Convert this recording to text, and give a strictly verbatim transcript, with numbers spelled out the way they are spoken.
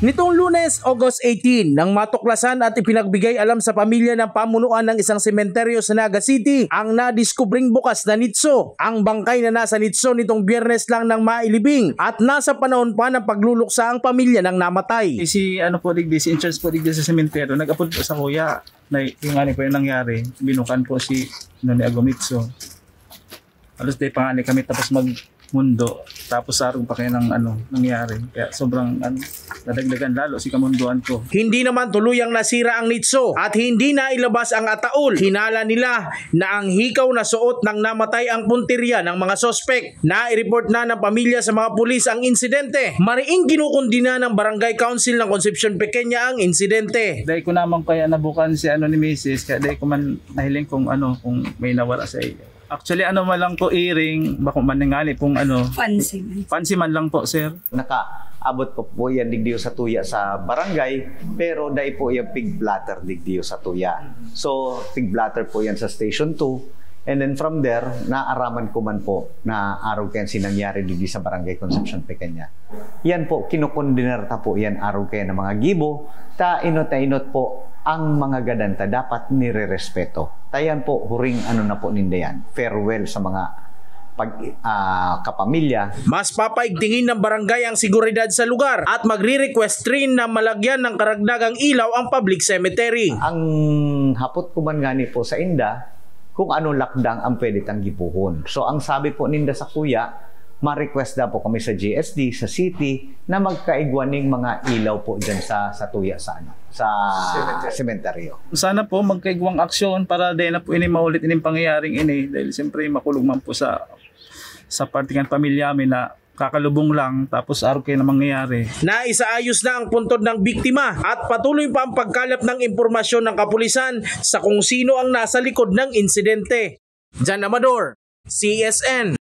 Nitong Lunes, August eighteen, nang matuklasan at ipinagbigay alam sa pamilya ng pamunuan ng isang sementeryo sa Naga City ang nadiskubring bukas na nitso. Ang bangkay na nasa nitso nitong Biyernes lang nang mailibing at nasa panahon pa ng pagluluksa ang pamilya ng namatay. Eh, si ano po digdi, si in-charge po digdi sa sementeryo, nag-apod po sa kuya. Na yung ano po yung nangyari, binukan po si ano ni Agomitso. Halos di pa nga ni kami tapos magmundo. Tapos sarong pa kayo ng ano, nangyari. Kaya sobrang ano, nadagdagan lalo si kamunduan ko. Hindi naman tuluyang nasira ang nitso at hindi nailabas ang ataol. Hinala nila na ang hikaw na suot ng namatay ang puntirya ng mga sospek. Nai-report na ng pamilya sa mga pulis ang insidente. Mariing kinukundina ng Barangay Council ng Concepcion Pequeña ang insidente. Dahil ko naman kaya nabukan si ano ni misis, kaya dahil ko man nahiling kung ano, kung may nawala sa iyo. Actually, ano man lang po, iring, bako man ningali kung ano. Fancy man. Fancy man lang po, sir. Nakaabot pa po yan digdiyo sa tuya sa barangay, pero dai po yan pig-blotter digdiyo sa tuya. So, pig-blotter po yan sa Station two. And then from there, naaraman ko man po na arog kayan si nangyari digdi sa Barangay Concepcion Pequeña. Yan po, kinukondenar ta po yan arog kayan ng mga gibo, ta inot na inot po ang mga gadan ta dapat nirerespeto. Ta yan po, huring ano na po ninda yan, farewell sa mga pag, ah, kapamilya. Mas papaigtingin ng barangay ang seguridad sa lugar at magre-request rin na malagyan ng karagdagang ilaw ang public cemetery. Ang hapot ko man ngani po sa inda, kung ano lakdang ang pwede tang gipuhon. So ang sabi po ninda sa kuya, ma-request daw po kami sa G S D, sa city, na magkaigwa ning mga ilaw po dyan sa, sa tuya sa, ano, sa sementeryo. Sana po magkaigwang aksyon para dahil na po ini maulit ining pangyayaring ini. Dahil siyempre makulog man po sa sa parte ng pamilya mi na kakalubong lang tapos arog kayo na mangyayari. Naisaayos na ang puntod ng biktima at patuloy pa ang pagkalap ng impormasyon ng kapulisan sa kung sino ang nasa likod ng insidente. Jan Amador, C S N.